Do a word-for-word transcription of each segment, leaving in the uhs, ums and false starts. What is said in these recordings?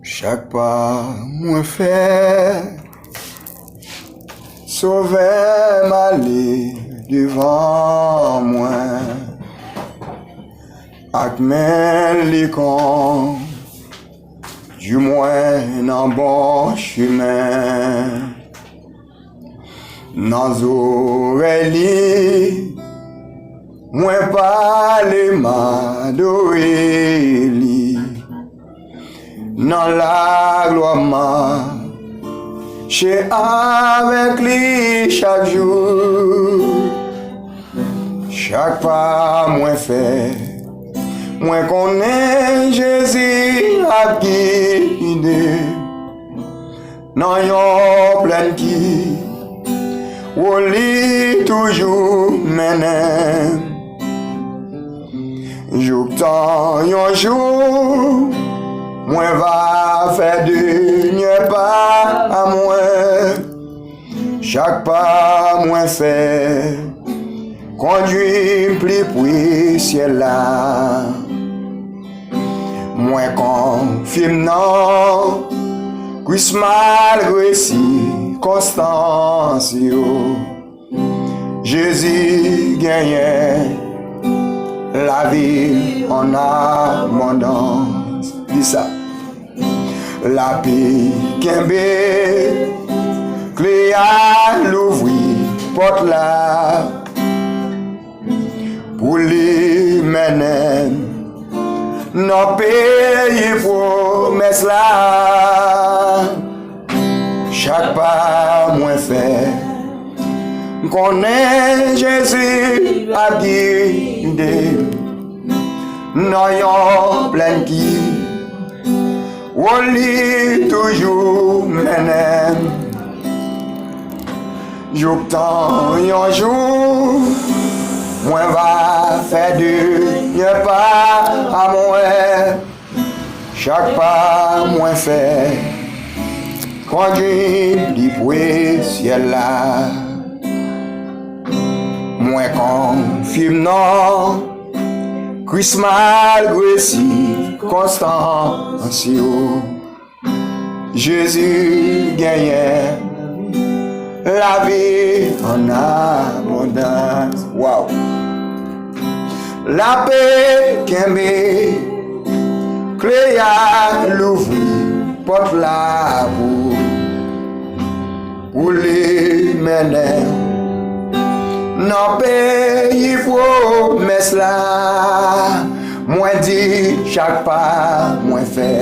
Chak pa mwen fè, Sovè m ale devan mwen, ak men li kondui mwen nan bon chimen. Nan zòrèy li, mwen pale, m adore li. Nan laglwa, m mache avèk li chak jou. Chak pa mwen fè, mwen konnen Jezi ap gide m nan yon plèn ki wo, li toujou mennen m. Jouktan yon jou, mwen va fè dènye pa a mwen. Chak pa mwen fè, kondui m pli pre syèl la. Mwen konfime nan Kris malgre sikonstans yo. Jezi genyen lavi an abondans. Di sa. Lapè kenbe kle a, louvri pòt la pou li mennen m nan peyi pwomès la. Chak pa mwen fè, m konnen Jezi ap gide m nan yon plèn ki wo, li toujou mennen m. Jouktan yon jou, mwen va fè dènye pa a mwen. Chak pa mwen fè, kondui m pli pre syèl la. Mwen konfime nan Kris malgre sikonstans yo. Jezi genyen lavi an abondans. Waw! Lapè kenbe kle a, louvri pòt la pou, pou li mennen m nan peyi pwomès la. Mwen di chak pa mwen fè,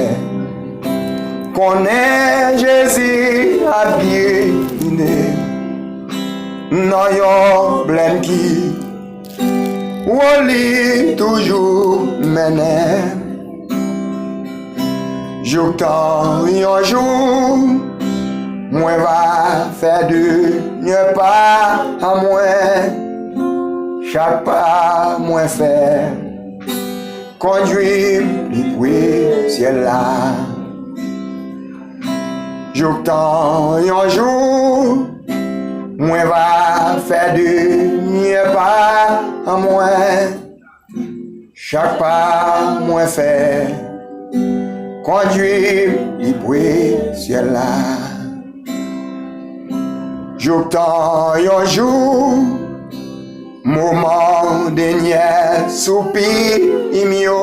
konnen Jezi ap gide m nan yon plèn ki wo, li toujou mennen m. Jouktan yon jou, mwen va fè dènye pa a mwen. Chak pa mwen fè, kondui m pli pre syèl la. Jouktan yon jou, mwen va fè dènye pa a mwen. Chak pa mwen fè, kondui m pli pre syèl la. Jouktan yon jou, moman dènye soupi m yo.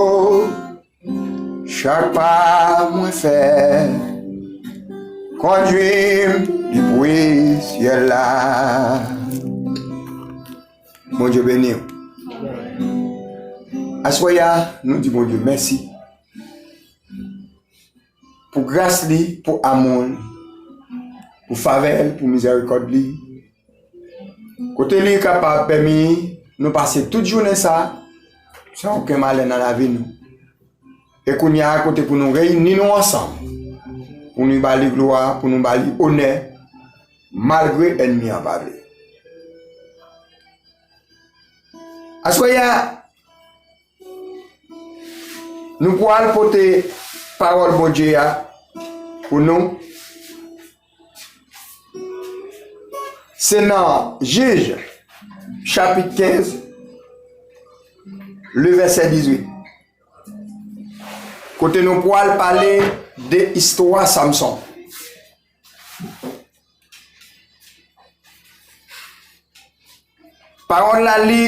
Chak pa mwen fè, kondui m pli pre syèl la. Bondye beni w. Aswè a, nou di Bondye mèsi pou gras li, pou amou l, pou favè l, pou mizèrikòd li. Kote li kapab pèmi nou pase tout jounen sa, san okenn malè nan lavi nou. E kounye a, kote pou nou reyini nou ansanm, pou nou ba li glwa, pou nou ba li onè, malgre ènmi an pa vle. Aswè a, nou pral pote pawòl Bondye a pou nou. Se nan Jij, chapit kenz, le vèsè dizuit. kote nou pral pale de istwa Samson. Pawòl la li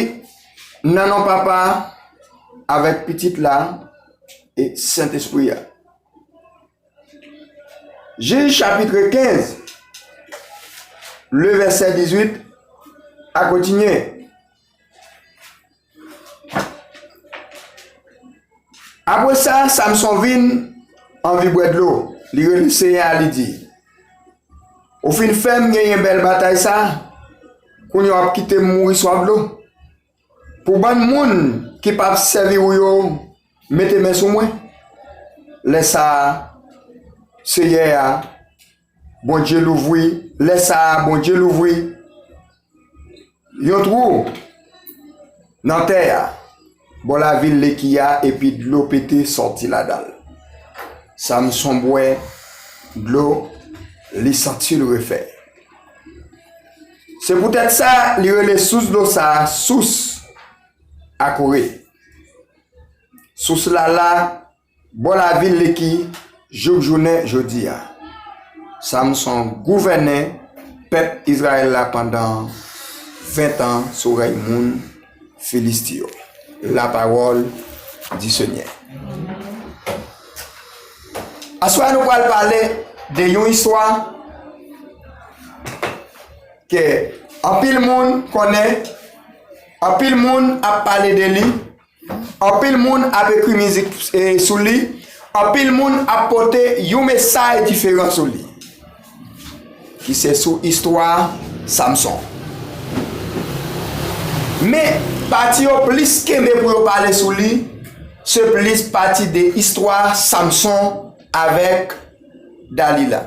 nan non Papa, avèk Pitit la e Sentespri a. Jij chapit kenz, le vèsè dizuit a kontinye. Apre sa, Samson vin anvi bwè dlo. Li rele Senyè a, li di, "Ou fin fè m genyen bèl batay sa a, kounye a w ap kite m mouri swaf dlo?" Pou bann moun ki p ap sèvi ou yo mete men sou mwen. Lè sa a, Seyè a, Bondye louvri, lè sa a, Bondye louvri yon twou nan tè a, bò lavil Leki a, epi dlo pete sòti ladan l. Samson bwè dlo, li santi l refè. Se poutèt sa, li rele sous dlo sa a sous Akore. Sous la la, bò lavil Leki, jouk jounen jodi a. Samson gouvène pèp Izrayèl la pandan ven tan sou rèy moun Filisti yo. La parole du Seigneur. Aswè a nou pral pale de yon istwa ke anpil moun konnen, anpil moun ap pale de li, anpil moun ap ekri mizik, eh, sou li, anpil moun ap pote yon mesaj diferan sou li, ki se sou istwa Samson. Men, pati yo plis kenbe pou yo pale sou li, se plis pati de istwa Samson avèk Dalila.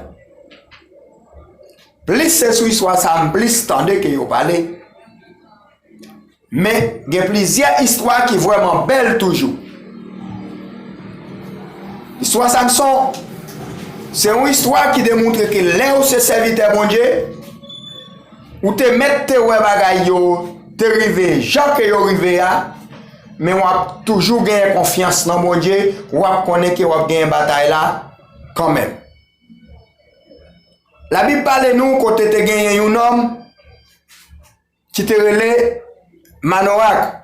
Plis se sou istwa sa a m plis tande ke yo pale. Men, gen plizyè istwa ki vrèman bèl toujou. Istwa Samson, se yon istwa ki demontre ke lè ou se sèvitè Bondye, ou te mèt te wè bagay yo te rive jan ke yo rive a, men w ap toujou genyen konfyans nan Bondye, w ap konnen ke w ap genyen batay la kanmenm. Labib pale nou kote te genyen yon nonm ki te rele Manorak.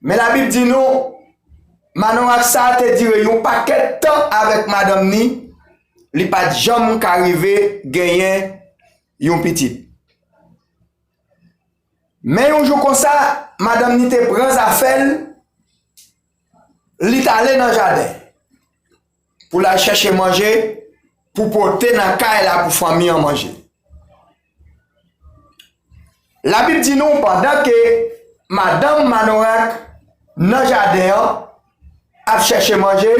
Men Labib di nou, Manorak sa a te dire yon pakèt tan avèk madanm ni, li pa t janm ka rive genyen yon pitit. Men yon jou konsa, madanm ni te pran zafè l, li t ale nan jaden pou l al chèche manje, pou pote nan kay la pou fanmi an manje. Labib di nou, pandan ke madanm Manorak nan jaden an ap chèche manje,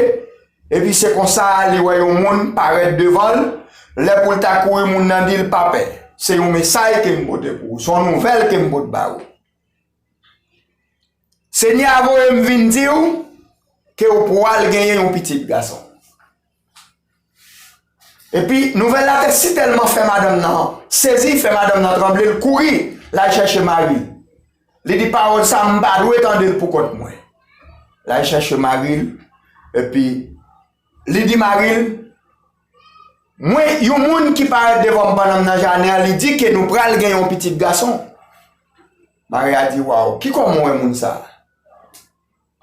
epi se konsa li wè yon moun parèt devan l, lè pou l ta kouri, moun nan di l, "Pa pè, se yon mesaj ke m pote pou ou, se yon nouvèl ke m pote ba ou. Senyè a voye m vin di w ke ou pral genyen yon pitit gason." Epi, nouvèl la te sitèlman fè madanm nan sezi, fè madanm nan tranble, l kouri, l al chèche mari l. Li di, "Pawòl sa a, m pa dwe tande l pou kont mwen." L al chèche mari l, epi li di mari l, "Mwen, yon moun ki parèt devan m pandan m nan jaden an, li di ke nou pral gen yon pitit gason." Mari a di, "Waw, ki kòman w wè moun sa a?"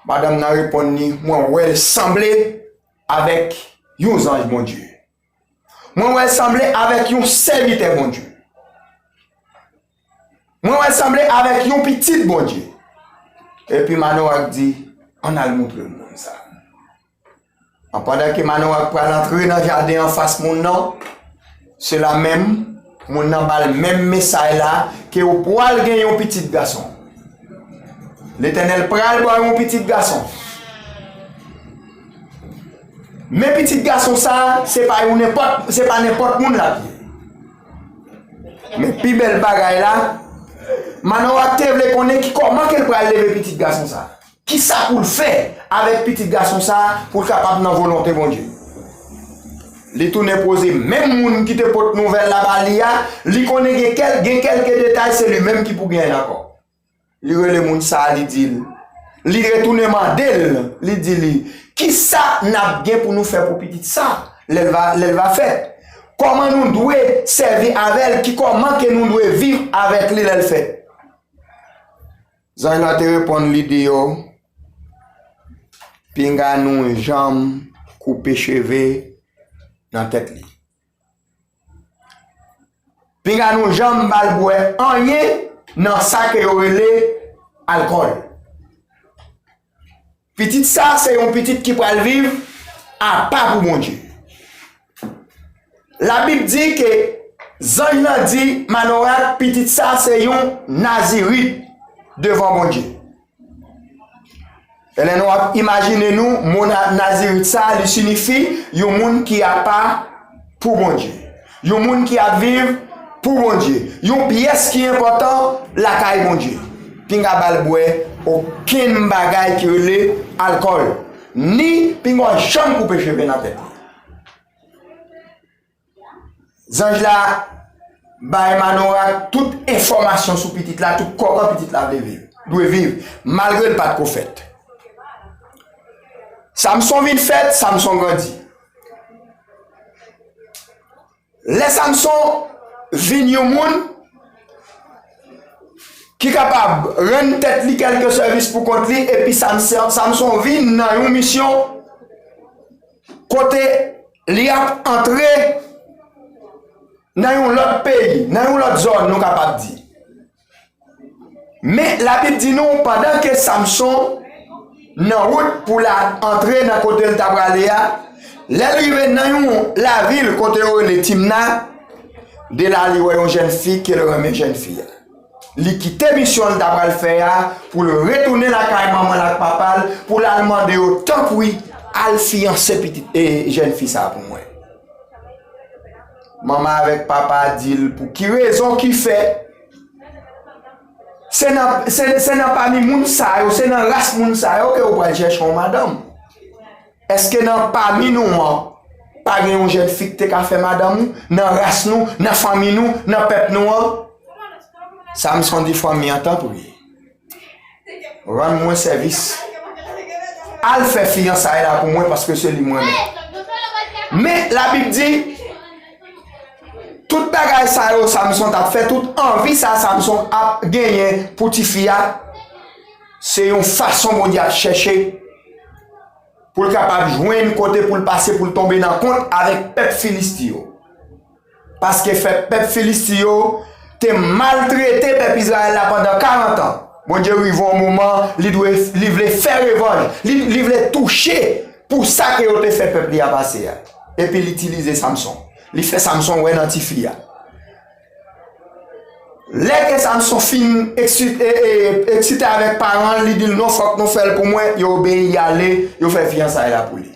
Madanm nan reponn li, "Mwen wè l sanble avèk yon zanj Bondye. Mwen wè l sanble avèk yon sèvitè Bondye. Mwen wè l sanble avèk yon pitit Bondye." Epi Manorak di, "Ann al montre m moun sa a." An, pandan ke Manorak pral antre nan jaden anfas moun nan, se la menm, moun nan ba l menm mesaj la, ke ou pral gen yon pitit gason. Letènèl pral ba w yon pitit gason. Men pitit gason sa a, se pa yon nenpòt, se pa nenpòt moun l ap ye. Men pi bèl bagay la, Manorak te vle konnen ki kòman ke l pral leve pitit gason sa a. Kisa pou l fè avèk pitit gason sa a pou l kapab nan volonte Bondye? Li tounen poze menm moun ki te pot nouvèl la ba li a, li konnen gen kèl-, gen kèlke detay, se li menm ki pou genyen l ankò. Li rele moun sa a, li di l, Li retounen mande l, li di li, "Kisa n ap gen pou nou fè pou pitit sa lè l va, lè l va fèt? Kòman nou dwe sèvi avè l? Ki kòman ke nou dwe viv avèk li lè l fèt?" Zanj lan te reponn li di yo, "Pinga nou janm koupe cheve nan tèt li. Pinga nou janm ba l bwè anyen nan sa ke yo rele alkòl. Pitit sa se yon pitit ki pral viv apa pou Bondye." Labib di ke zanj lan di Manorak, "Pitit sa se yon Nazirit devan Bondye." E lè nou ap imajine nou, mo na-, Nazirit sa, li siyifi yon moun ki apa pou Bondye. Yon moun ki ap viv pou Bondye. Yon pyès ki enpòtan lakay Bondye. Pinga ba l bwè okenn bagay ki rele alkòl. Ni pinga w janm koupe cheve nan tèt li. Zanj la bay Manorak tout enfòmasyon sou pitit la, tout kòman pitit la vle viv, dwe viv, malgre l pa t ko fèt. Samson vin fèt, Samson grandi. Lè Samson vin yon moun ki kapab rann tèt li kèlke sèvis pou kont li, epi Samson, Samson vin nan yon misyon kote li ap antre nan yon lòt peyi, nan yon lòt zòn, nou kapab di. Men, Labib di nou, pandan ke Samson nan wout pou l al antre nan kote l ta prale a, lè l rive nan yon lavil kote yo rele Timna, de la li wè yon jèn fi ke l renmen jèn fi a. Li kite misyon l ta pral fè a pou l retounen lakay manman l ak papa l, pou l al mande yo, "Tanpri, al fiyanse pitit, e, jèn fi sa pou mwen." Manman avèk papa a di l pou ki rezon ki fè se nan, se, se nan pami moun sa yo, se nan ras moun sa yo ke w pral chèche yon madanm. Èske nan pami nou an, pa gen yon jèn fi ki te ka fè madanm ou? Nan ras nou, nan fanmi nou, nan pèp nou an? Samson di fanmi an, "Tanpri, rann mwen sèvis. Al fè fiyansay la pou mwen, paske se li mwen menm." Men, Labib di, tout bagay sa yo Samson t ap fè, tout anvi sa Samson ap genyen pou tifi a, se yon fason Bondye ap chèche pou l kapab jwenn kote pou l pase, pou l tonbe nan kont avèk pèp Filisti yo. Paske fè pèp Filisti yo te maltrete pèp Izrayèl la pandan karant an. Bondye rive yon moman, li dwe, li vle fè revanj, li, li vle touche pou sa ke yo te fè pèp li a pase a. Epi l itilize Samson. Li fè Samson wè nan tifi a. Lè ke Samson fin eksit-, e, e, eksite avèk paran l, li di l, "Non, fòk nou fè l pou mwen." Yo obeyi, y ale, yo fè fiyansay la pou li.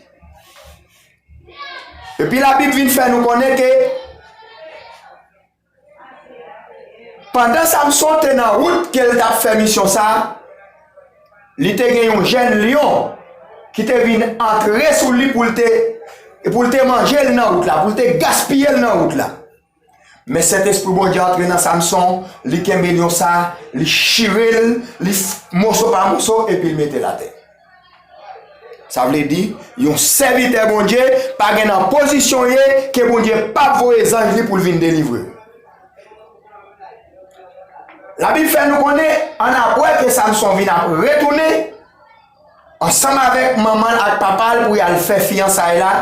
Epi Labib vin fè nou konnen ke pandan Samson te nan wout ke l t ap fè misyon sa, li te gen yon jèn lyon ki te vin antre sou li pou l te, pou l te manje l nan wout la, pou l te gaspiye l nan wout la. Men Sentespri Bondye antre nan Samson, li kenbe lyon sa, li chire l, li f-, moso pa moso, epi l mete l atè. Sa vle di, yon sèvitè Bondye pa gen nan pozisyon w ye ke Bondye p ap voye zanj li pou l vin delivre w. Labib fè nou konnen, ann ap wè ke Samson vin ap retounen ansanm avèk manman l ak papa l pou y al fè fiyansay la,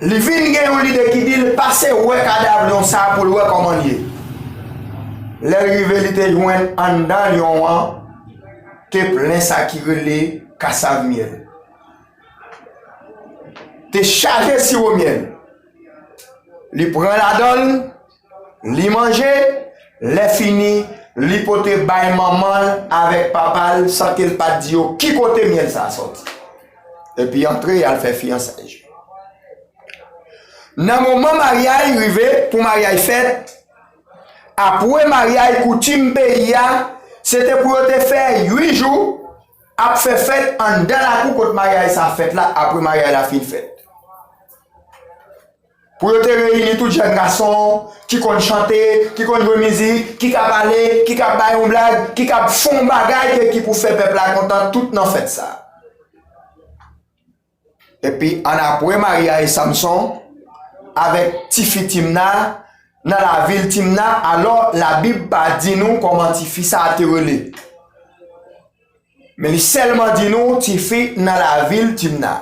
li vin gen yon lide ki di l pase wè kadav lyon sa a pou l wè kòman l ye. Lè l rive, li te jwenn anndan lyon an te plen sa ki rele kasav myèl. Te chaje siwo myèl. Li pran ladan l, li manje, lè fini, li pote bay manman l avèk papa l san ke l pa t di yo ki kote myèl sa a sòti. Epi antre, y al fè fiyansay. Nan moman maryay rive, pou maryay fèt, apre maryay koutim peyi a, se te pou yo te fè uit jou ap fè fèt anndan lakou kot maryay sa fèt la, apre maryay la fin fèt. Pou yo te reyini tout jèn gason ki konn chante, ki konn jwe mizik, ki ka pale, ki ka bay yon blag, ki ka fè yon bagay ke ki pou fè pèp la kontan tout nan fèt sa. Epi, annapre maryaj Samson avèk tifi Timna nan lavil Timna, alò, Labib pa di nou kòman tifi sa a te rele. Men li sèlman di nou tifi nan lavil Timna.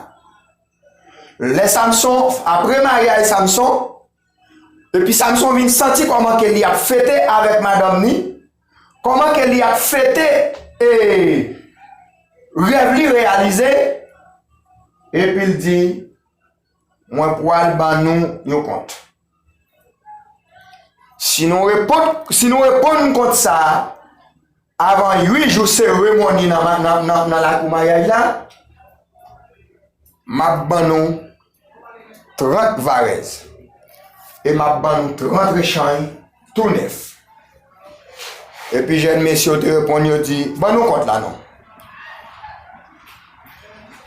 Lè Samson, apre maryaj Samson, epi Samson vin santi kòman ke li ap fete avèk madanm ni, kòman ke li ap fete, e, rèv li reyalize, epi l di, mwen pral ban nou yon kont. Si nou reponn, si nou reponn kont sa a, avan uit jou seremoni nan, nan, nan, nan lakou maryaj la, m ap ban nou trant varèz. E m ap ban nou trant rechanj tou nèf. Epi jèn mesye yo te reponn, yo di, ban nou kont la non.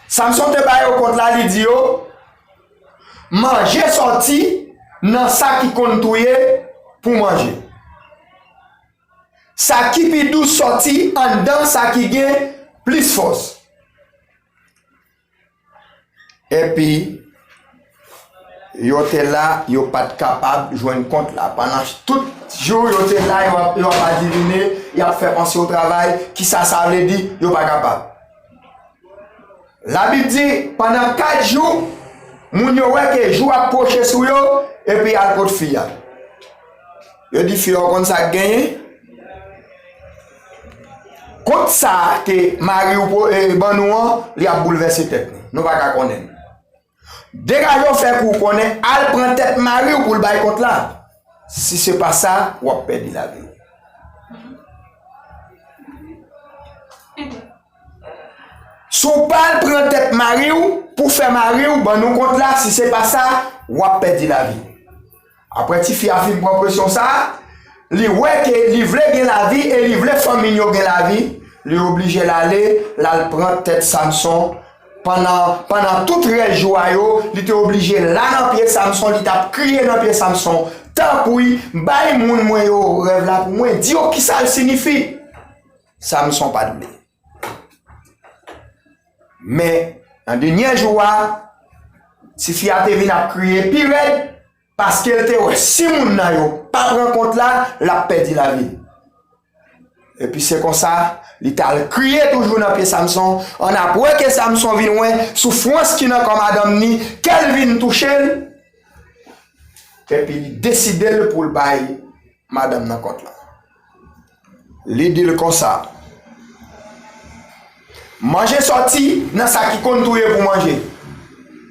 Samson te ba yo kont la, li di yo, manje sòti nan sa ki konn touye pou manje. Sa ki pi dous sòti anndan sa ki gen plis fòs. Epi, yo te la, yo pa t kapab jwenn kont la. Pandan tout jou yo te la, yo ap, yo ap adivine, y ap fè panse o travay, kisa sa vle di, yo pa kapab. Labib di, pandan kat jou, moun yo wè ke jou ap pwoche sou yo, epi y al kot fi a. Yo di fi a, ou konn sa k genyen? Kont sa a ke mari w po-, e, ban nou an, li ap boulvèse tèt nou. Nou pa ka konnen. Degaje w fè kou w konnen, al pran tèt mari w pou l bay kont la. Si se pa sa, w ap pèdi lavi w. Si w pa al pran tèt mari w pou fè mari w ban nou kont la, si se pa sa, w ap pèdi lavi w. Apre tifi a fin pran presyon sa a, li wè ke li vle gen lavi e li vle fanmi l yo gen lavi, li oblije l ale, l al pran tèt Samson. Pandan, pandan tout rès jou a yo, li te oblije la nan pye Samson, li t ap kriye nan pye Samson, tanpri, bay moun mwen yo rèv la pou mwen, di yo kisa l siyifi. Samson pa t vle. Men, nan dènye jou a, tifi a te vin ap kriye pi rèd, paske l te wè si moun nan yo pa pran kont la, l ap pèdi lavi l. Epi se konsa, li t al kriye toujou nan pye Samson, annapre ke Samson vin wè soufrans ki nan kò madanm ni, kè l vin touche l, epi li deside l pou l bay madanm nan kont la. Li di l konsa, manje sòti nan sa ki konn touye pou manje.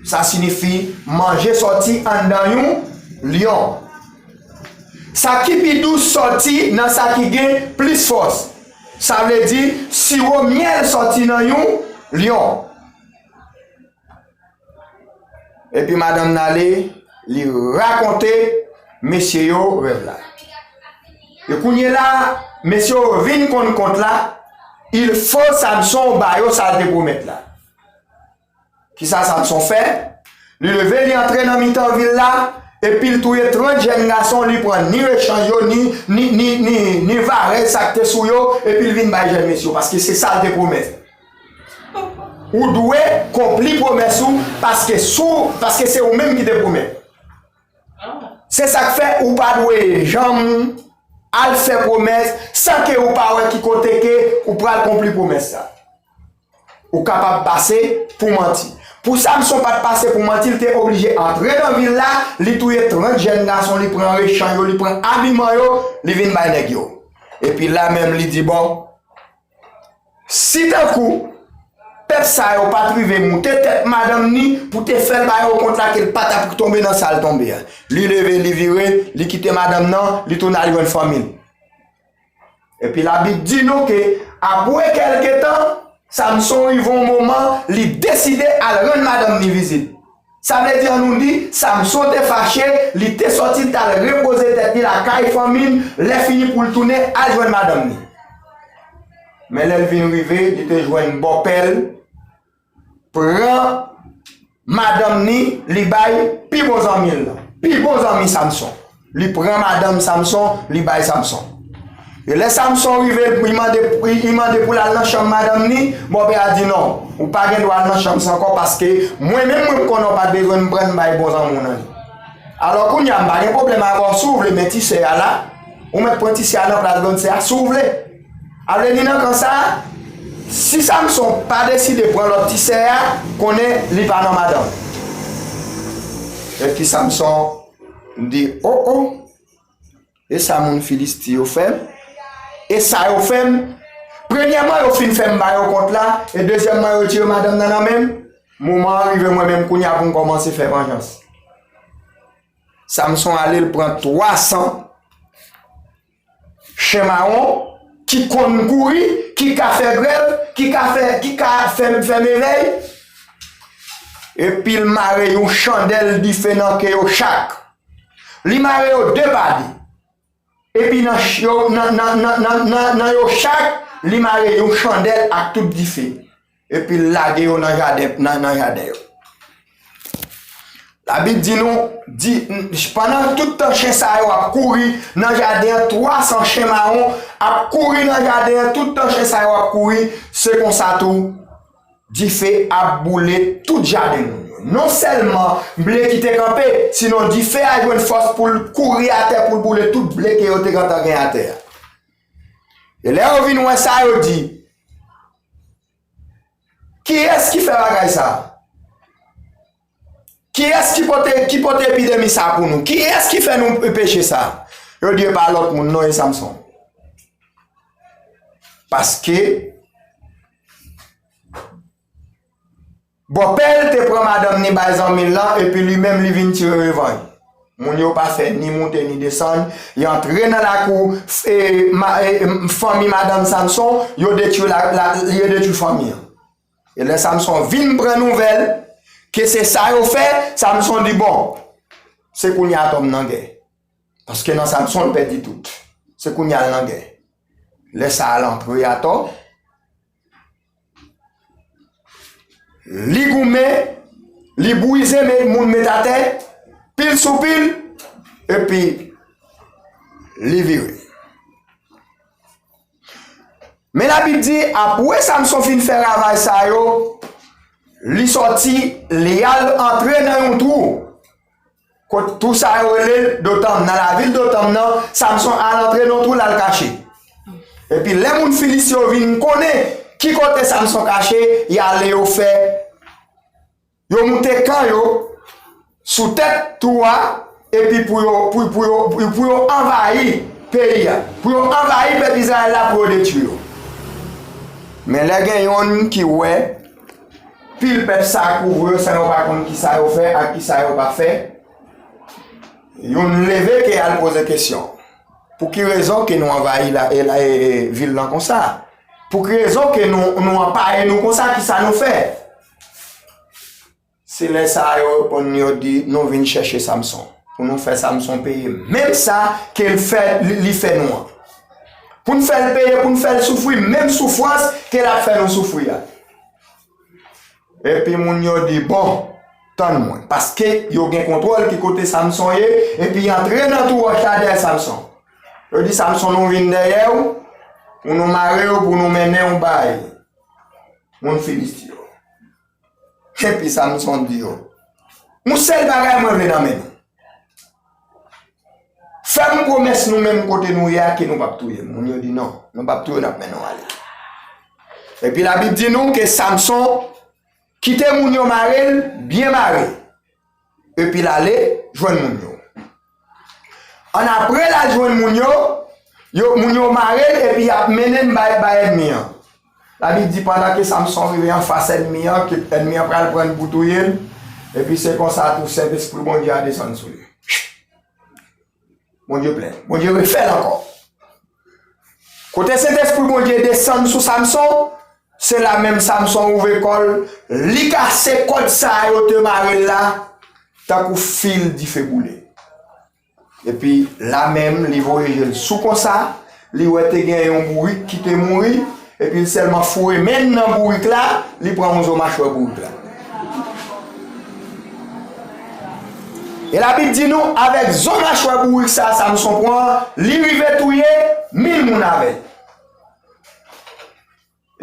Sa siyifi manje sòti anndan yon lyon. Sa ki pi dous sòti nan sa ki gen plis fòs. Sa vle di, siwo myèl sòti nan yon lyon. Epi madanm nan ale, li rakonte mesye yo rèv la. E kounye la, mesye yo vin konn kont la, il fo Samson ba yo sa l te pwomèt la. Kisa Samson fè? Li leve, li antre nan mitan vil la, epi l touye trant jèn gason, li pran ni rechanj yo, ni, ni, ni, ni, ni varèz sa k te sou yo, epi l vin bay jèn mesye yo, paske se sa l te pwomèt. Ou dwe konpli pwomès ou, paske sou, paske se ou menm ki te pwomèt. Se sa k fè ou pa dwe janm al fè pwomès san ke ou pa wè ki kote ke ou pral konpli pwomès sa. Ou kapab pase pou manti. Pou Samson pa t pase pou manti, li te oblije antre nan vil la, li touye trant jèn gason, li pran rechanj yo, li pran abiman yo, li vin bay nèg yo. Epi la menm li di, bon, si tankou pèp sa yo pa t rive moute tèt madanm ni pou te fè l ba yo kont la, ke l pa t ap tonbe nan sa l tonbe a. Li leve, li vire, li kite madanm nan, li tounen al jwenn fanmi l. Epi Labib di nou ke apre kèlke tan, Samson rive yon moman, li deside al rann madanm ni vizit. Sa vle di, annou di, Samson te fache, li te sòti, li t al repoze tèt li lakay fanmi l, lè fini pou l tounen al jwenn madanm ni. Men lè l vin rive, li te jwenn bòpè l pran madanm ni, li bay pi bon zanmi l lan. pi bon zanmi Samson. Li pran madanm Samson, li bay Samson. E lè Samson rive, li mande, li mande pou l al nan chanm madanm li, bòpè a di non, ou pa gen dwa al nan chanm sa ankò paske mwen menm mwen m konnen w pa t bezwen m pran m bay bon zanmi w nan li. Alò kounye a m pa gen pwoblèm avè w si w vle, men ti sè a la, ou mèt pran ti sè a nan plas grann sè a si w vle. A vle di nan kan sa a, si Samson pa deside pran lòt ti sè a, konnen li pa nan madanm. Epi Samson di, o o, e sa moun Filisti yo fè m? E sa yo fè m? Premyèman, yo fin fè m ba yo kont la, e dezyèmman, yo retire madanm nan nan men m. Moman an rive mwen menm kounye a pou m kòmanse fè vanjans. Samson ale, l pran twa san chen mawon ki konn kouri, ki ka fè grèv, ki ka fè, ki ka fè, fè mevèy. Epi l mare yon chandèl dife nan ke yo chak. Li mare yo de pa de. Epi nan ch-, yo, nan, nan, nan, nan, nan, nan yo chak, li mare yon chandèl ak tout dife. Epi l lage yo nan jaden, nan, nan jaden yo. Labib di nou, di, pandan tout tan chen sa yo ap kouri nan jaden an, twa san chen mawon ap kouri nan jaden an, tout tan chen sa yo ap kouri, se konsa tou, dife ap boule tout jaden moun yo. Non sèlman ble ki te kanpe, sinon dife a jwenn fòs pou l kouri atè, pou l boule tout ble ke yo te gentan gen atè a. E lè yo vin wè sa, yo di, kiyès ki fè bagay sa? Kiyès ki pote, ki pote epidemi sa pou nou? Kiyès ki fè nou peche sa? Yo di, e pa lòt moun non, e Samson. Paske bòpè l te pran madanm ni bay zanmi l lan, epi li menm li vin tire revanj. Moun yo pa fè ni moute ni desann, y antre nan lakou, e, ma-, e, fanmi madanm Samson, yo detwi la, la, yo detwi fanmi an. E lè Samson vin pran nouvèl ke se sa yo fè, Samson di, bon, se kounye a atò m nan gè. Paske nan Samson, l pèdi tout. Se kounye a l nan gè. Lè sa a, l antre atò. Li goumen, li bwize, men moun met atè, pil sou pil, epi li vire. Men Labib di, apre Samson fin fè ravaj sa yo, li sòti, li al antre nan yon twou. Kot twou sa yo rele Dotanm, nan lavil Dotanm nan, Samson al antre nan twou l al kache. Epi lè moun Filis yo vin konnen ki kote Samson kache, y ale yo fè, yo moute kan yo sou tèt twou a, epi pou yo, pou, pou yo, pou, pou yo anvayi peyi a, pou yo anvayi pèp Izrayèl la, pou yo detwi yo. Men lè gen yonn ki wè pil pèp sa kouvri yo san yo pa konn kisa yo fè ak kisa yo pa fè, youn leve ke al poze kesyon. Pou ki rezon ke nou anvayi la, e, la, e, e, vil lan konsa? Pou ki rezon ke nou, nou anpaye nou konsa? Kisa nou fè? Se lè sa a yo reponn, yo di, nou vin chèche Samson. Pou nou fè Samson peye menm sa ke l fè, li, li fè nou an. Pou n fè l peye, pou n fè l soufri menm soufrans ke l ap fè nou soufri a. Epi moun yo di, bon, tann mwen. Paske yo gen kontwòl ki kote Samson ye, epi y antre nan twou wòch la dèyè Samson. Yo di, Samson, nou vin dèyè w, pou nou mare w, pou nou mennen w bay moun Filisti yo. Epi Samson di yo, yon sèl bagay mwen vle nan men nou. Fè m pwomès nou menm kote nou ye a ke nou p ap touye m. Moun yo di non, nou p ap touye w, n ap mennen w ale. Epi Labib di nou ke Samson kite moun yo mare l, byen mare. Epi l ale jwenn moun yo. Annapre l al jwenn moun yo, yo, moun yo mare l epi y ap mennen l bay, bay ènmi an. Labib di pandan ke Samson rive anfas ènmi an, ke ènmi an pral pran l pou touye l, epi se konsa tou Sentespri Bondye a desann sou li. Bondye plen. Bondye refè l ankò. Kote Sentespri Bondye desann sou Samson, se la menm Samson ouvè kò l, li kase kòd sa a yo te mare l la, tankou fil dife boule. Epi la menm, li voye je l sou konsa, li wè te gen yon bourik ki te mouri, epi l sèlman foure men l nan bourik la, li pran yon zo machwè bourik la. E Labib di nou, avèk zo machwè bourik sa a Samson pran, li rive touye mil moun avè l.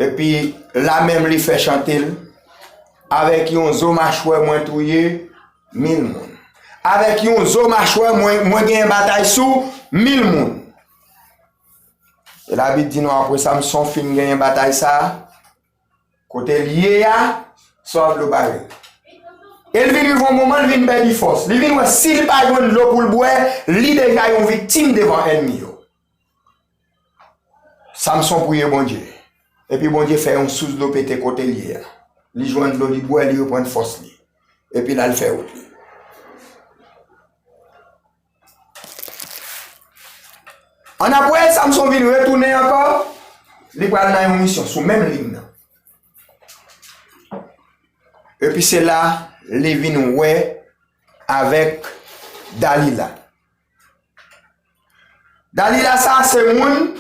Epi, la menm li fè chante l, avèk yon zo machwè mwen touye mil moun. Avèk yon zo machwè mwen, mwen genyen batay sou mil moun. E Labib di nou, apre Samson fin genyen batay sa a, kote l ye a, swav dlo bare l. E l vin rive yon moman, l vin pèdi fòs. Li vin wè si l pa jwenn dlo pou l bwè, li deja yon viktim devan ènmi yo. Samson priye Bondye. Epi Bondye fè yon sous dlo pete kote l ye a. Li jwenn dlo, li bwè, li reprann fòs li. Epi l al fè wout li. Annapre, Samson vin retounen ankò. Li pral nan yon misyon sou menm liy nan. Epi se la, li vin wè avèk Dalila. Dalila sa a se moun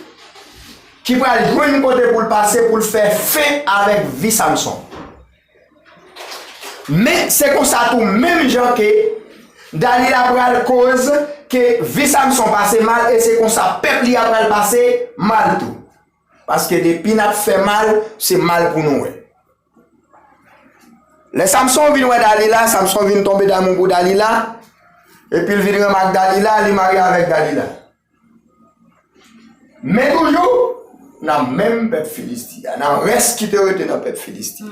ki pral jwenn kote pou l pase pou l fè fen avèk vi Samson. Men se konsa tou, menm jan ke Dalila pral koz ke vi Samson pase mal, e se konsa pèp li a pral pase mal tou. Paske depi n ap fè mal, se mal pou nou wè. Lè Samson vin wè Dalila, Samson vin tonbe damou pou Dalila, epi l vin renmen ak Dalila, li marye avèk Dalila. Men toujou, nan menm pèp Filisti a, nan rès ki te rete nan pèp Filisti.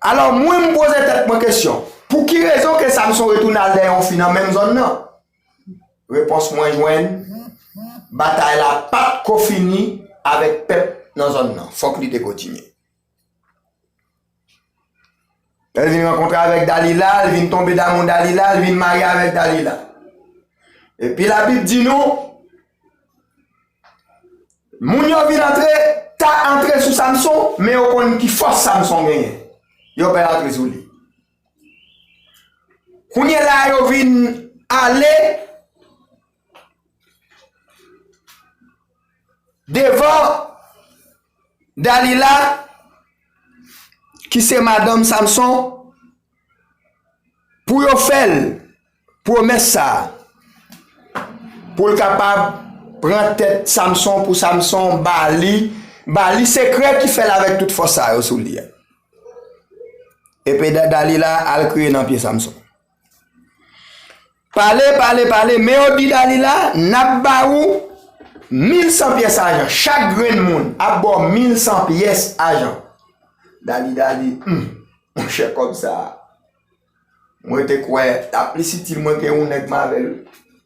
Alò, mwen, m poze tèt mwen kesyon, pou ki rezon ke Samson retounen al dèyè yon fi nan menm zòn nan? Repons mwen jwenn, batay la pa t ko fini avèk pèp nan zòn nan. Fòk li te kontinye. Lè l vin rankontre avèk Dalila, l vin tonbe damou Dalila, l vin marye avèk Dalila. Epi Labib di nou, moun yo vin antre, ta antre sou Samson, men yo konn ki fòs Samson genyen. Yo pè antre sou li. Kounye la a yo vin ale devan Dalila, ki se madanm Samson, pou yo fè l pwomès sa a, pou l kapab pran tèt Samson, pou Samson ba li, ba li sekrè ki fè l avèk tout fòs sa yo sou li a. Epi Da-, Dalila al kriye nan pye Samson. Pale, pale, pale, men yo di Dalila, n ap ba ou mil san pyès ajan. Chak grenn moun ap ba w mil san pyès ajan. Dalila di, hmm, monchè, kòb sa a, mwen te kwè l ap plis itil mwen ke yon nèg m avè l.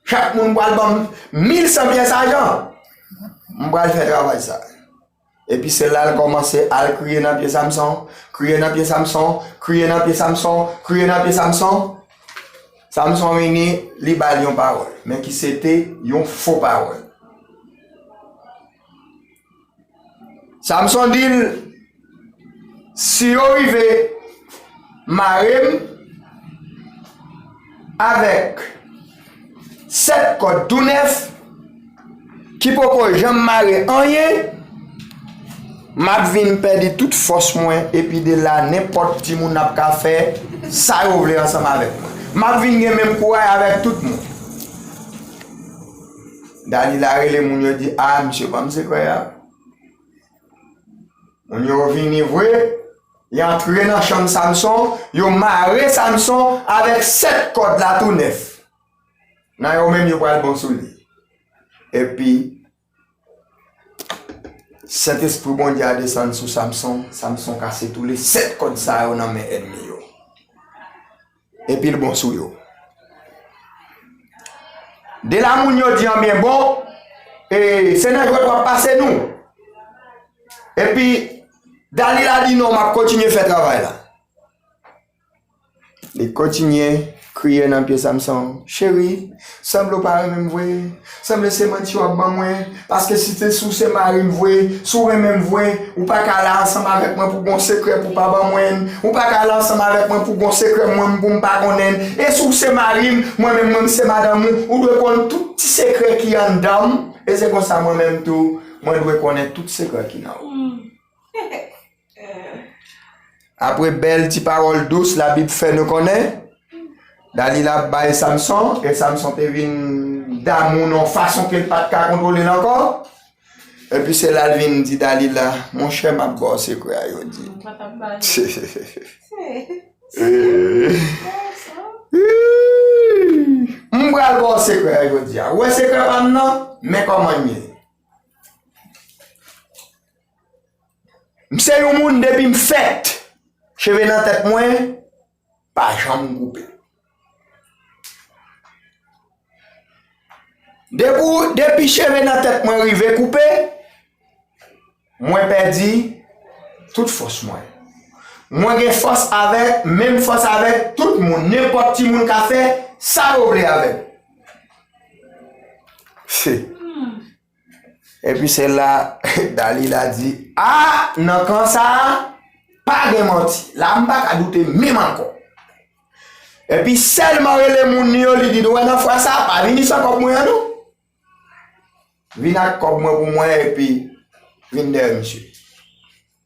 Chak moun pral ban m mil san pyès ajan. M pral fè travay sa. Epi se la l kòmanse al kriye nan pye Samson, kriye nan pye Samson, kriye nan pye Samson, kriye nan pye Samson. Samson vini, li ba l yon pawòl, men ki se te yon fo pawòl. Samson di l, si yo rive mare m avèk sèt kòd tou nèf, ki poko janm mare anyen, m ap vin pèdi tout fòs mwen, epi de la, nenpòt timoun ap ka fè sa yo vle ansanm avèk mwen. M ap vin gen menm kouray avèk tout moun. Dalila rele moun yo di, a, misye ban m sekrè a. Moun yo vini vre, y antre nan chanm Samson, yo mare Samson avèk sèt kòd la tou nèf. Nan yo menm yo pral bon sou li. Epi, Sentespri Bondye a desann sou Samson, Samson kase toule sèt kòd sa yo nan men ènmi yo. Epi l bon sou yo. De la moun yo di, anben bon, e, se nan jwèt w ap pase nou. Epi, Dalila di, non, m ap kontinye fè travay la. Li kontinye kriye nan pye Samson, cheri, sanble w pa renmen m vre, sanble se manti w ap ban mwen, paske si te, si w se mari m vre, si w renmen m vre, ou pa ka la ansanm avèk mwen pou gon sekrè pou w pa ban mwen, ou pa ka la ansanm avèk mwen pou gon sekrè mwen pou m pa konnen, e si w se mari m, mwen menm mwen m se madanm ou, ou dwe konn tout ti sekrè ki anndan m, e se konsa mwen menm tou, mwen dwe konnen tout sekrè ki nan ou. Apre bèl ti pawòl dous Labib fè nou konnen, Dalila ap bay Samson, e Samson te vin damou nan yon fason ke l pa t ka kontwole l ankò. Epi se la l vin di Dalila, monchè, m ap ba w sekrè a jodi. M pral ba w sekrè a jodi a. Ou wè sekrè pa m nan? Men kòman l ye. M se yon moun depi m fèt, cheve nan tèt mwen pa janm koupe. Depi, depi cheve nan tèt mwen rive koupe, mwen pèdi tout fòs mwen. Mwen gen fòs avèk, menm fòs avèk tout moun. Nenpòt timoun ka fè sa yo vle avè m. Epi se la Dalila di, a, nan kan sa a, pa gen manti. La, m pa ka doute menm ankò. Epi sèlman rele moun li yo, li di, nou wè nan fwa sa a, pa vini san kòb mwen an non. Vin ak kòb mwen pou mwen, epi vin dèyè misye.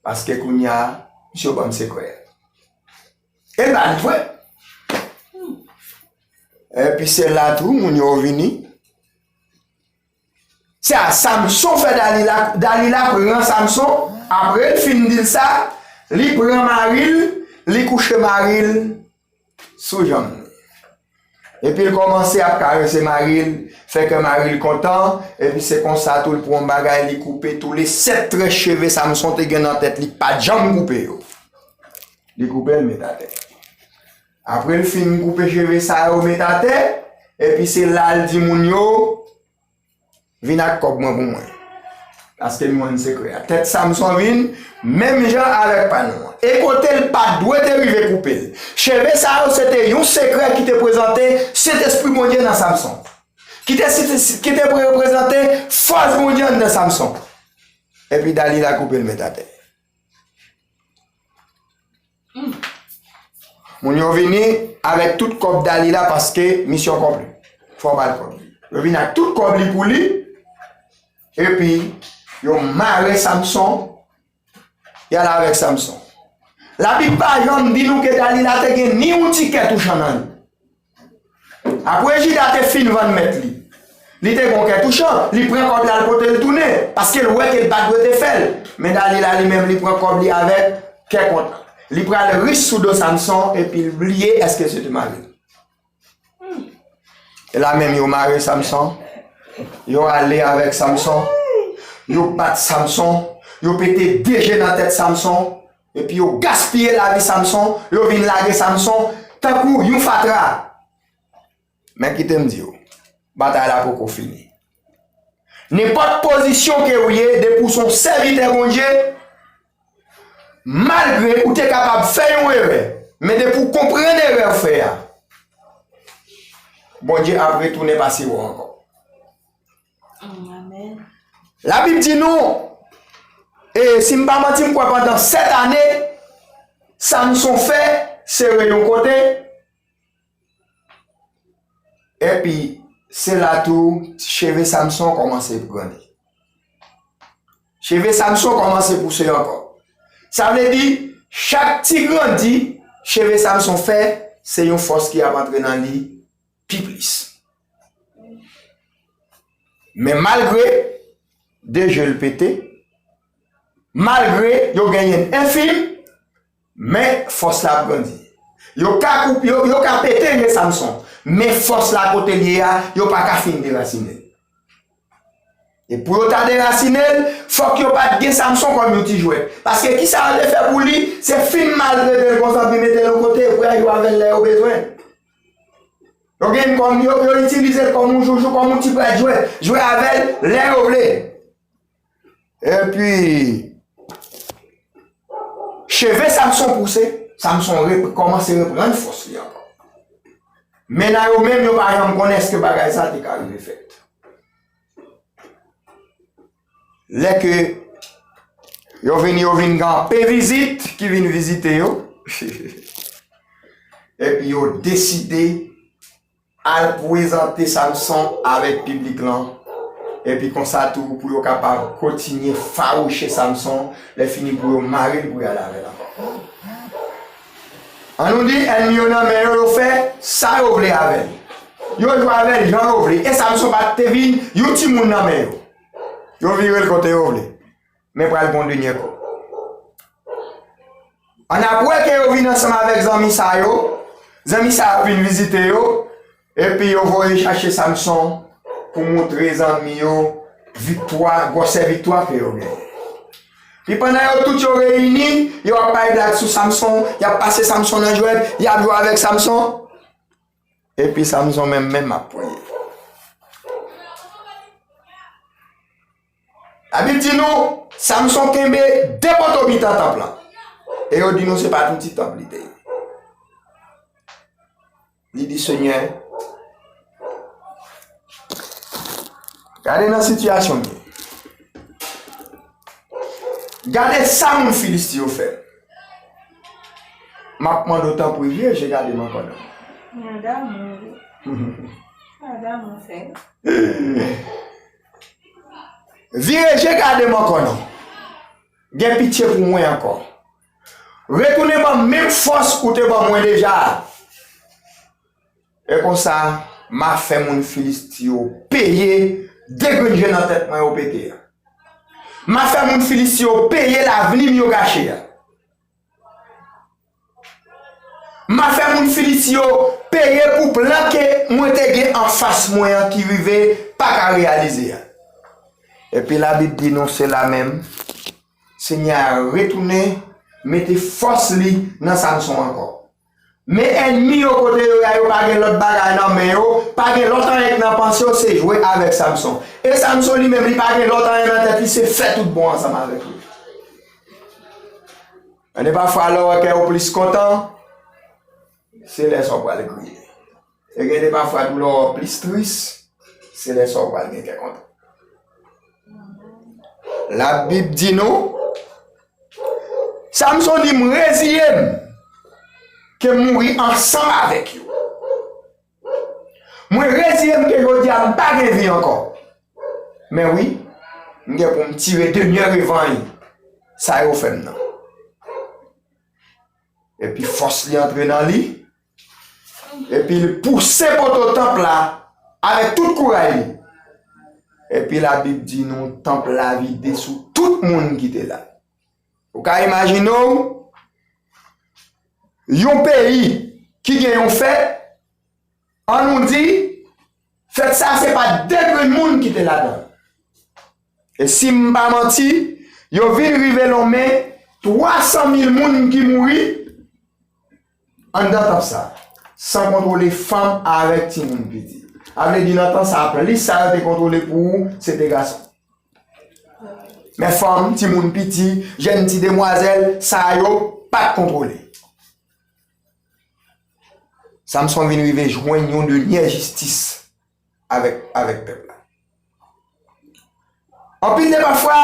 Paske kounye a, misye ban m sekrè. E l pa li vre. Epi se la tou, moun yo vini. Se a Samson fè Dalila, Dalila pran Samson, apre l fin di l sa, li pran mari l, li kouche mari l sou janm li. Epi l kòmanse ap karese mari l, fè kè mari l kontan, epi se konsa tou l pran yon bagay, li koupe tou le sèt trè cheve Samson te gen nan tèt li, pa t janm koupe yo. Li koupe l met atè. Apre l fin koupe cheve sa yo met atè, epi se la l di moun yo, vin ak kòb mwen pou mwen. Paske nou jwenn sekrè a. Tèt Samson vin menm jan avèk pa nou an. E kote l pa t dwe te rive koupe l. Cheve sa yo se te yon sekrè ki te prezante Sentespri Bondye nan Samson. Ki te, ki te reprezante fòs Bondye anndan Samson. Epi Dalila koupe l met atè. Moun yo vini avèk tout kòb Dalila paske misyon konpli. Fò ba l kòb li. Yo vini ak tout kòb li pou li. Epi yo mare Samson. Y al avèk Samson. Labib pa janm di nou ke Dalila te gen ni yon ti kè touchan nan li. Apre Jida te fin vann mèt li, li te gen yon kè touchan, li pran kòb la, l pote l tounen, paske l wè ke l pa t dwe te fè l. Men Dalila li menm, li pran kòb li avèk kè kontan. Li pral rich sou do Samson, epi l bliye èske se te mari l. E la menm yo mare Samson, yo ale avèk Samson, yo bat Samson, yo pete de je nan tèt Samson, epi yo gaspiye lavi Samson, yo vin lage Samson tankou yon fatra. Men kite m di w, batay la poko fini. Nenpòt pozisyon ke w ye, depi w se yon sèvitè Bondye, malgre ou te kapab fè yon erè, men depi w konprann erè w fè a, Bondye ap retounen pase w ankò. Labib di nou, e si m pa manti, m kwè pandan sèt ane, Samson fè, sere yon kote, epi se la tou, cheve Samson kòmanse grandi. Cheve Samson kòmanse pouse ankò. Sa vle di, chak ti grandi, cheve Samson fè, se yon fòs ki ap antre nan li pi plis. Men malgre de je l pete, malgre yo genyen enfim, men fòs la ap grandi. Yo ka koup, yo, yo ka pete je Samson, men fòs la kote l ye a, yo pa ka fin derasinen l. E pou yo ta derasinen l, fòk yo pa t gen Samson kòm yon ti jwèt. Paske kisa yo te fè pou li, se fin maltrete l konsa, pi mete l yon kote, pou y a jwe avè l lè yo bezwen. Yo gen kòm, yo, yo itilize l kòm yon joujou, kòm yon ti prèt jwèt. Jwe avè l lè yo vle. Epi, cheve Samson pouse, Samson rep-, kòmanse reprann fòs li ankò. Men nan yo menm, yo pa janm konnen èske bagay sa te ka rive fèt. Lè ke yo vin, yo vin gen anpe vizit ki vin vizite yo. Epi yo deside al prezante Samson avèk piblik lan. Epi konsa tou, pou yo kapab kontinye fawouche Samson, lè fini pou yo mare l pou y al avè l ankò. An nou di, ènmi yo nan men yo, yo fè sa yo vle avè l. Yo jwe avè l jan yo vle. E Samson pa t te vin yon timoun nan men yo. Yo vire l kote yo vle. Men pral gon dènye kou. An apre ke yo vin ansanm avèk zanmi sa yo, zanmi sa yo vin vizite yo, epi yo voye chache Samson pou montre zanmi yo viktwa, gwosè viktwa ke yo genyen. Epi pandan yo tout yo reyini, yo ap bay blag sou Samson, y ap pase Samson nan jwèt, y ap jwe avèk Samson. Epi Samson menm menm ap priye. Labib di nou, Samson kenbe de poto mitan tanp lan. E yo di nou se pa t yon ti tanp li te ye. Li di, Senyè, gade nan sitiyasyon m ye. Gade sa moun Filisti yo fè m. M ap mande w tanpri, vire je gade m ankò non. Madam, madam, fè. Vire je gade m ankò non. Gen pitye pou mwen ankò. Retounen ban m menm fòs ou te ban mwen deja a. E konsa, m a fè moun Filisti yo peye de grenn je nan tèt mwen yo pete a. M a fè moun Filisti yo peye lavni m yo gache a. M a fè moun Filisti yo peye pou plan ke mwen te gen anfas mwen an ki rive pa ka reyalize a. Epi Labib di nou se la menm, Senyè a retounen mete fòs li nan Samson ankò. Men ènmi yo kote yo ye a, yo pa gen lòt bagay nan men yo, pa gen lòt anyen k nan panse yo, se jwe avèk Samson. E Samson li menm, li pa gen lòt anyen nan tèt li, se fè tout bon ansanm avèk yo. Gen de pafwa lè w wè kè w plis kontan, se lè sa w pral kriye. E gen de pafwa tou lè w wè w plis tris, se lè sa w pral gen kè kontan. Labib di nou, Samson di, m reziye m ke m mouri ansanm avèk yo. Mwen reziye m ke jodi a m pa gen vi ankò. Men wi, m gen pou m tire dènye revanj sa yo fè m nan. Epi fòs li antre nan li, epi li pouse poto tanp la avèk tout kouraj li. Epi Labib di nou tanp la vide sou tout moun ki te la. Ou ka imajine w, yon peyi ki gen yon fèt, an nou di, fèt sa se pa de grenn moun ki te ladan l. E si m pa manti, yo vin rive lonmen twa san mil moun ki mouri anndan tanp sa, san kontwole fanm avèk timoun piti. A vle di nan tan sa, plis sa yo te kontwole pou ou, se te gason. Men fanm, timoun piti, jèn ti demwazèl, sa yo pa t kontwole. Samson vin rive jwenn yon dènye jistis avèk, avèk pèp la. Anpil de pafwa,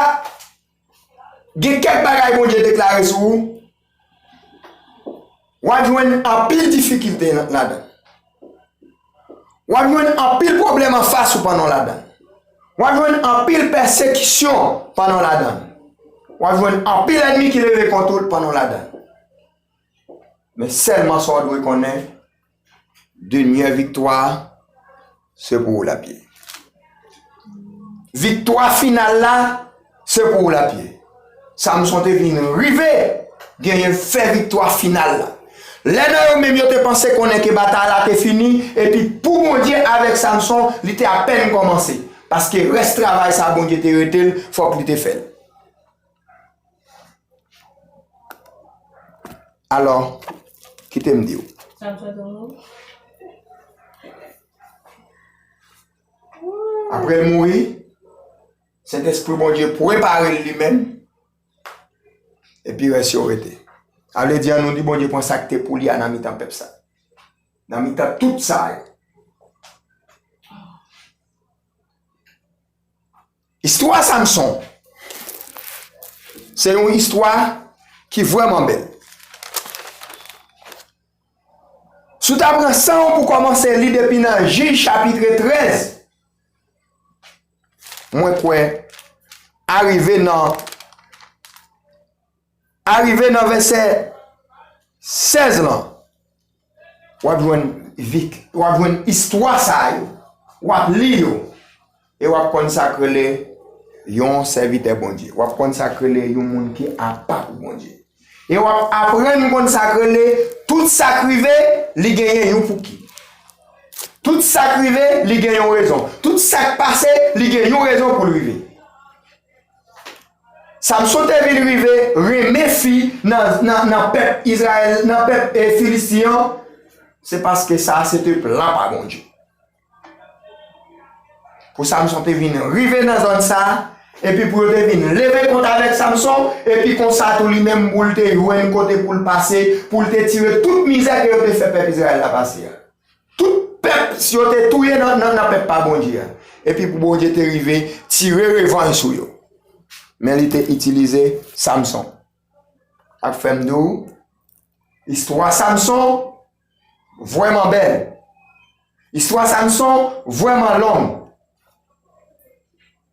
gen kèk bagay Bondye deklare sou ou, w ap jwenn anpil difikilte la-, ladan l. W ap jwenn anpil pwoblèm anfas ou pandan w ladan l. W ap jwenn anpil pèsekisyon pandan w ladan l. W ap jwenn anpil ènmi ki leve kont ou pandan w ladan l. Men sèlman sa w dwe konnen, dènye viktwa, se pou ou l ap ye. Viktwa final la, se pou ou l ap ye. Samson te vin rive genyen fè viktwa final la. Lè nan yo menm yo te panse konnen ke batay la te fini, epi pou Bondye avèk Samson, li te apèn kòmanse. Paske rès travay sa Bondye te rete l, fòk li te fè l. Alò, kite m di w. Samson te mouri. Apre l mouri, Sentespri Bondye prepare l li menm, epi rès yo rete. Sa vle di, an nou di Bondye pran sa k te pou li a nan mitan pèp sa. Nan mitan tout sa yo. Istwa Samson, se yon istwa ki vrèman bèl. Si w ta pran san w pou kòmanse li depi nan Jij chapit trèz, mwen kwè, arive nan, arive nan vèsè sèz lan, W ap jwenn vit, w ap jwenn istwa sa yo. W ap li yo. E w ap konn sa k rele yon sèvitè Bondye. W ap konn sa k rele yon moun ki apa pou Bondye. E w ap aprann konn sa k rele tout sa k rive, li genyen yon pouki. Tout sa k rive, li gen yon rezon. Tout sa k pase, li gen yon rezon pou l rive. Samson te vin rive renmen fi nan, nan, nan pèp Izrayèl, nan pèp, eh, Filisti an, se paske sa se te plan pa Bondye. Pou Samson te vin rive nan zòn sa, epi pou yo te vin leve kont avèk Samson, epi konsa tou li menm pou l te jwenn kote pou l pase, pou l te tire tout mizè ke yo te fè pèp Izrayèl la pase a. Tout pèp, si yo te touye nan, nan, nan pèp pa Bondye a. Epi pou Bondye te rive tire revanj sou yo. Men li te itilize Samson. Ak fè m di w, istwa Samson vrèman bèl. Istwa Samson vrèman long.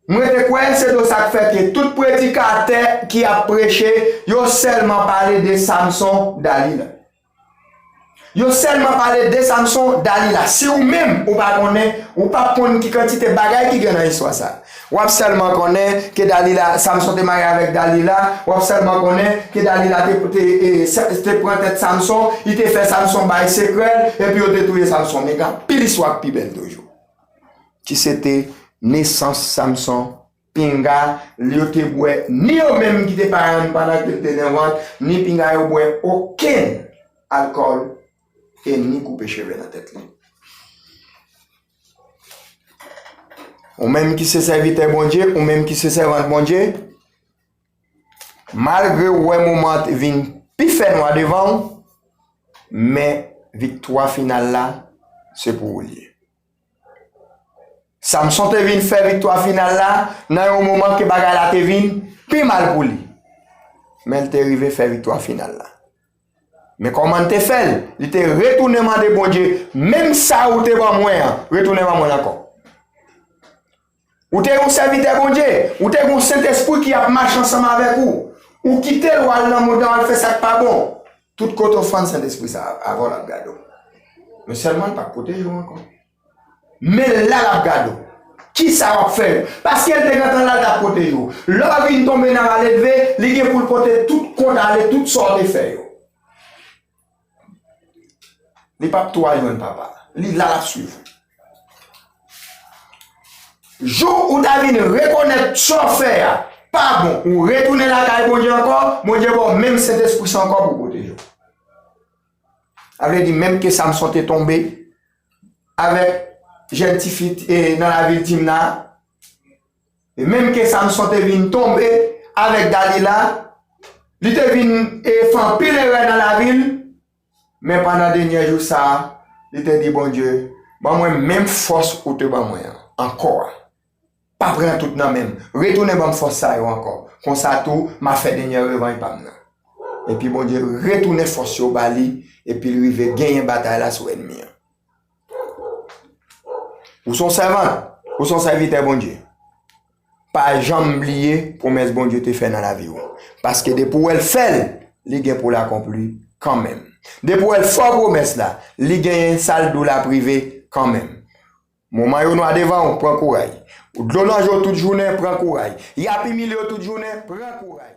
Mwen te kwè se de sa k fè ke tout predikatè ki ap preche, yo sèlman pale de Samson, Dalila. Yo sèlman pale de Samson, Dalila. Si ou menm, ou pa konnen, ou p ap konn ki kantite bagay ki gen nan istwa sa. W ap sèlman konnen ke Dalila, Samson te marye avèk Dalila. W ap sèlman konnen ke Dalila te, te, e, sa- te pran tèt Samson, li te fè Samson bay sekrè l, epi yo te touye Samson. Men gen anpil istwa k pi bèl toujou. Ki se te nesans Samson, pinga, yo te bwè, ni yo menm ki te paran pandan ke l te nan vant, ni pinga yo bwè okenn alkòl, e ni koupe cheve nan tèt li. Ou menm ki se sèvitè Bondye, ou menm ki se sèvant Bondye, malgre w wè moman an vin pi fè nwa devan w, men viktwa final la, se pou ou l ye. Samson te vin fè viktwa final la nan yon moman ke bagay la te vin pi mal pou li. Men l te rive fè viktwa final la. Men kòman l te fè l? Li te retounen mande Bondye, menm sa ou te ban mwen an, retounen ban mwen l ankò. Ou te yon sèvitè Bondye, ou te yon Sentespri ki ap mache ansanm avèk ou. Ou kite l, w al nan mond lan, w al fè sa k pa bon. Tout kote w fann Sentespri sa, avè w l ap gade w. Men sèlman l p ap pwoteje w ankò. Men la l ap gade w. Kisa w ap fè? Paske l te gentan la, l t ap pwoteje w. Lè w vin tonbe nan maledve, li gen pou l pote tout kont ale, tout sa w te fè yo. Li p ap tou al jwenn papa. Li la, l ap swiv ou. Jou ou ta vin rekonèt sa w fè a pa bon, ou retounen lakay Bondye ankò, Bondye ba w menm Sentespri sa ankò pou pwoteje w. Sa vle di, menm ke Samson te tonbe avèk jèn tifi, e, nan lavil Timna, e menm ke Samson te vin tonbe avèk Dalila, li te vin, e, fè anpil erè nan lavi l, men pandan dènye jou sa a, li te di Bondye, ban mwen menm fòs ou te ban mwen an, ankò a. Pa pran tout nan men m. Retounen ban m fòs sa yo ankò. Konsa tou, m a fè dènye revanj pa m nan. Epi Bondye retounen fòs yo ba li, epi l rive genyen batay la sou ènmi an. Ou se yon sèvant, ou se yon sèvitè Bondye. Pa janm bliye pwomès Bondye te fè nan lavi w. Paske depi w wè l fè l, li gen pou l akonpli kanmenm. Depi w wè l fè w pwomès la, li genyen sa l di w l ap rive kanmenm. Moman yo nwa devan w, pran kouray. Dlo nan je w tout jounen, pran kouray. Y ap imilye w tout jounen, pran kouray.